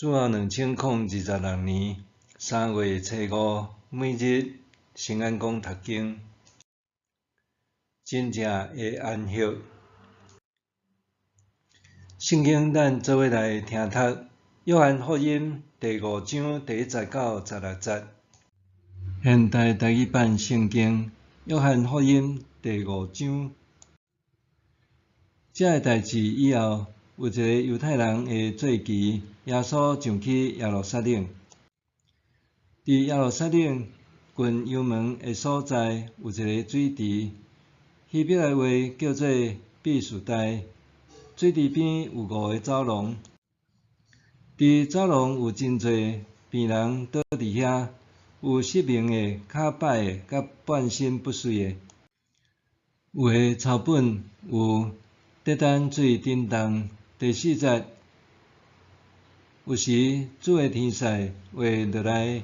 主後2026年3月初五，每日聖安講讀經，真正的安息。聖經咱做伙來聽讀約翰福音第五章第一節到十六節。現代台語版聖經約翰福音第五章。這个代誌以後，有一個猶太人的節期，耶穌上去耶路撒冷。佇耶路撒冷近羊門的所在，有一个水池，希伯來話叫做彼士大。水池邊有五个走廊，佇走廊有真濟病人倒佇遐，有失明的、跤擺的、佮半身不遂的。有的抄本有得等水振動。第四節，有時主的天使會落來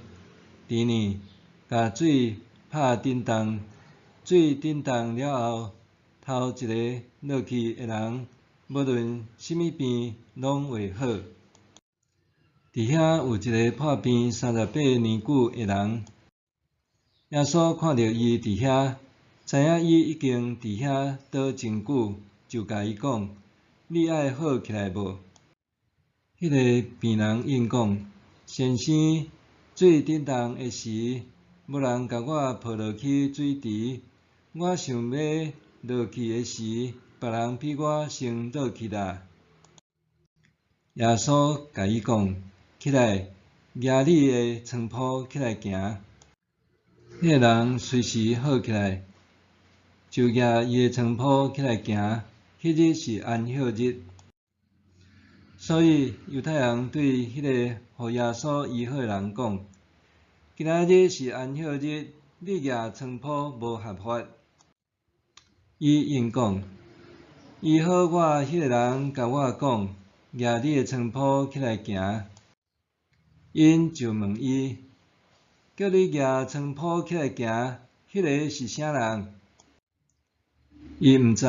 池裡，共水拍振動，水振動了後，頭一个落去的人，無論啥物病，攏會好。佇遐有一个破病38年久的人，耶穌看著伊佇遐，知影伊已經佇遐倒真久，就共伊講：你愛好起來無？彼个病人應講：先生，水振動的時，無人共我抱落去水池，我想欲落去的時，別人比我先落去啦。耶穌共伊講：起來，舉你的床鋪起來行。彼个人隨時好起來，就舉伊的床鋪起來行。彼日是安息日，所以猶太人對彼个予耶穌醫好的人講：今仔日是安息日，你舉床鋪無合法。伊應講：醫好我彼个人共我講，舉你的床鋪起來行。𪜶就問伊：叫你舉床鋪起來行，彼个是啥人？伊毋知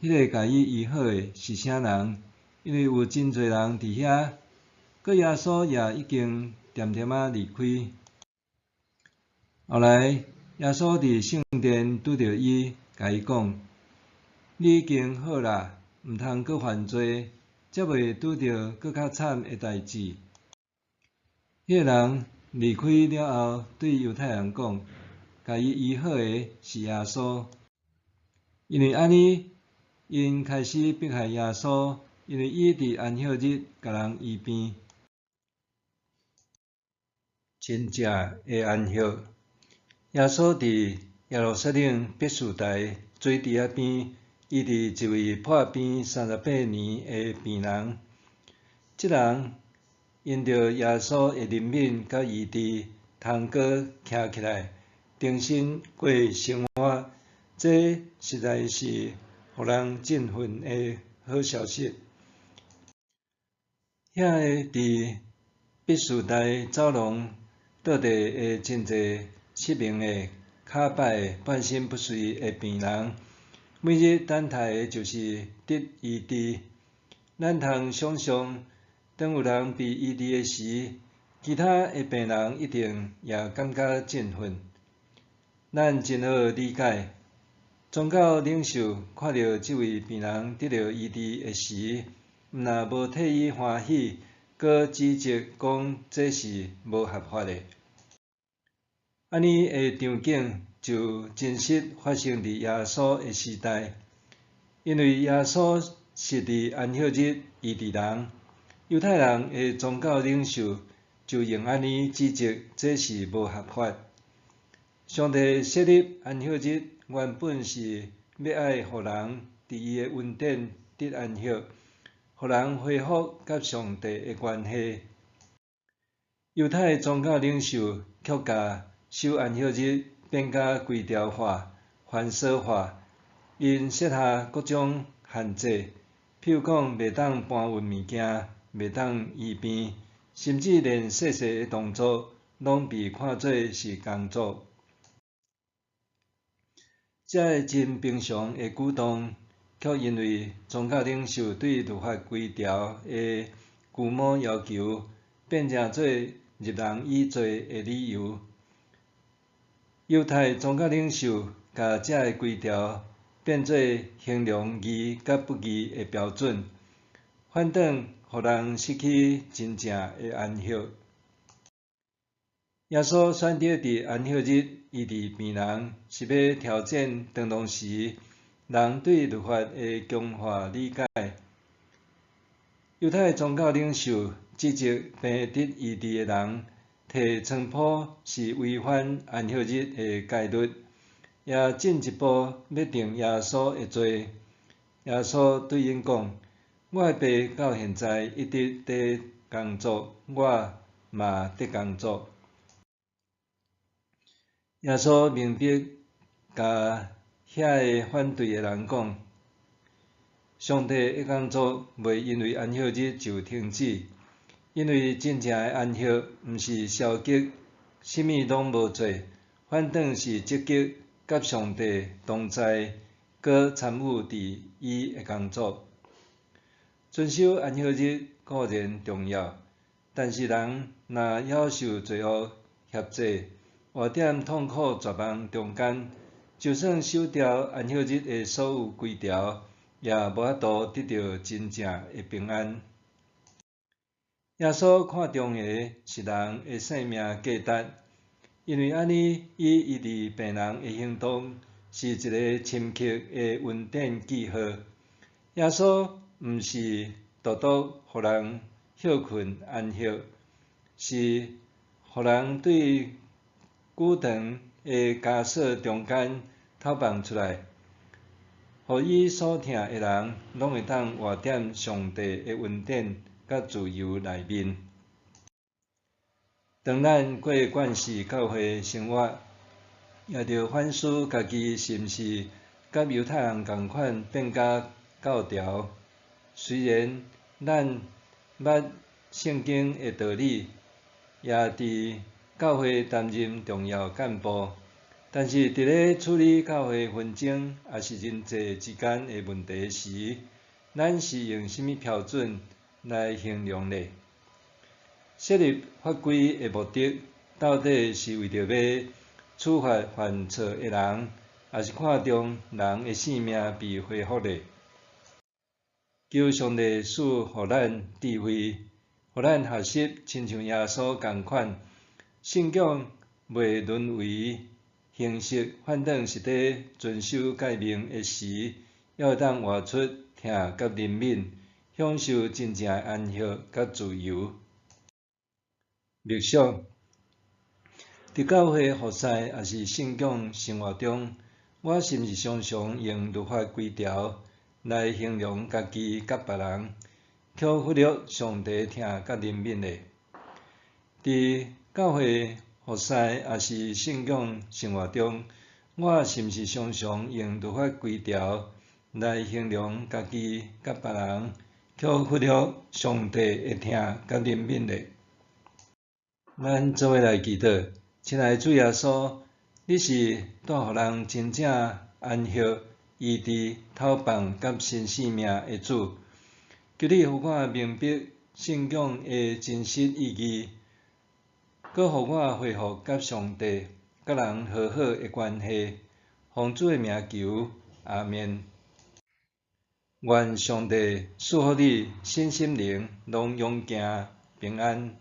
彼个共伊醫好的是啥人，因為有真濟人佇遐，閣耶穌也已經恬恬仔離開。後來，耶穌佇聖殿拄著伊，共伊講：你已經好啦，毋通閣犯罪，才袂拄著閣較慘的代誌。彼个人離開了後，對猶太人講：共伊醫好的是耶穌。因為按呢，𪜶開始迫害耶穌，因為伊佇安息日共人醫病。真正的安息，耶穌佇耶路撒冷彼士大水池仔邊，醫治一位破病38年的病人。這人因著耶穌的憐憫佮醫治，通閣徛起來，重新過生活。這實在是予人振奮的好消息。遐个佇彼士大走廊倒佇的真濟失明的、跤擺的、半身不遂的病人，每日等待的就是得醫治。咱通想像，當有人被醫治的時，其他的病人一定也感覺振奮。咱真好理解，宗教領袖看著這位病人得著醫治的時，毋但無替伊歡喜，閣指責講這是無合法的。按呢的場景就真實發生佇耶穌的時代，因為耶穌是佇安息日醫治人，猶太人的宗教領袖就用按呢指責這是無合法。上帝設立安息日，原本是欲愛予人佇伊的恩典得安息，予人恢復佮上帝的關係。猶太宗教領袖卻共守安息日變甲規條化、繁瑣化，𪜶設下各種限制，譬如講袂當搬運物件，袂當醫病，甚至連細細的動作攏被看做是工作。這个真平常的舉動，卻因為宗教領袖對律法規條的龜毛要求，變成做入人以罪的理由。猶太宗教領袖共這个規條變做衡量義佮不義的標準，反轉予人失去真正的安息。耶穌選擇佇安息日醫治病人，是欲挑戰當當時人對律法的僵化理解。猶太宗教領袖指責病得醫治的人提床鋪是違反安息日的戒律，也進一步欲定耶穌的罪。耶穌對𪜶講：我的爸到現在一直佇工作，我嘛佇工作。耶穌明白共遐个反對的人講：上帝的工作袂因為安息日就停止，因為真正的安息毋是消極，啥物攏無做，反轉是積極佮上帝同在，閣參與佇伊的工作。遵守安息日固然重要，但是人若猶受罪惡挾制，活佇痛苦絕望中間，就算守牢安息日的所有規條，也無法度得著真正的平安。耶穌看重的是人的生命價值，因為按呢，伊醫治病人的行動是一个深刻的恩典記號。耶穌毋是獨獨予人歇睏安息，是予人對久長的枷鎖中間脫放出來，予伊所疼的人攏會當活佇上帝的恩典佮自由內面。當咱過慣勢教會生活，也著反思家己是毋是佮猶太人仝款變甲教條。雖然咱捌聖經的道理，也佇教會擔任重要幹部，但是佇咧處理教會紛爭抑是人際之間的問題時，咱是用啥物標準來衡量呢？設立法規的目的，到底是為著欲處罰犯錯的人，抑是看重人的性命被恢復呢？求上帝賜予咱智慧，予咱學習親像耶穌仝款，信仰袂淪為形式，反轉是佇遵守誡命的時，猶會當活出疼佮憐憫，享受真正的安息佮自由。默想，佇教會服侍抑是信仰生活中，我是毋是常常用律法規條來衡量家己佮別人，卻忽略上帝疼佮憐憫呢？佇教會服侍抑是信仰生活中，我是毋是常常用律法規條來衡量家己佮別人，卻忽略上帝的疼佮憐憫呢？咱做伙來祈禱，親愛的主耶穌，你是帶予人真正安息、醫治、透放佮新生命的主。求你予我明白信仰的真實意義，閣予我恢復佮上帝、佮人和好的關係。奉主的名求，阿們。願上帝賜福你，身心靈攏勇健平安。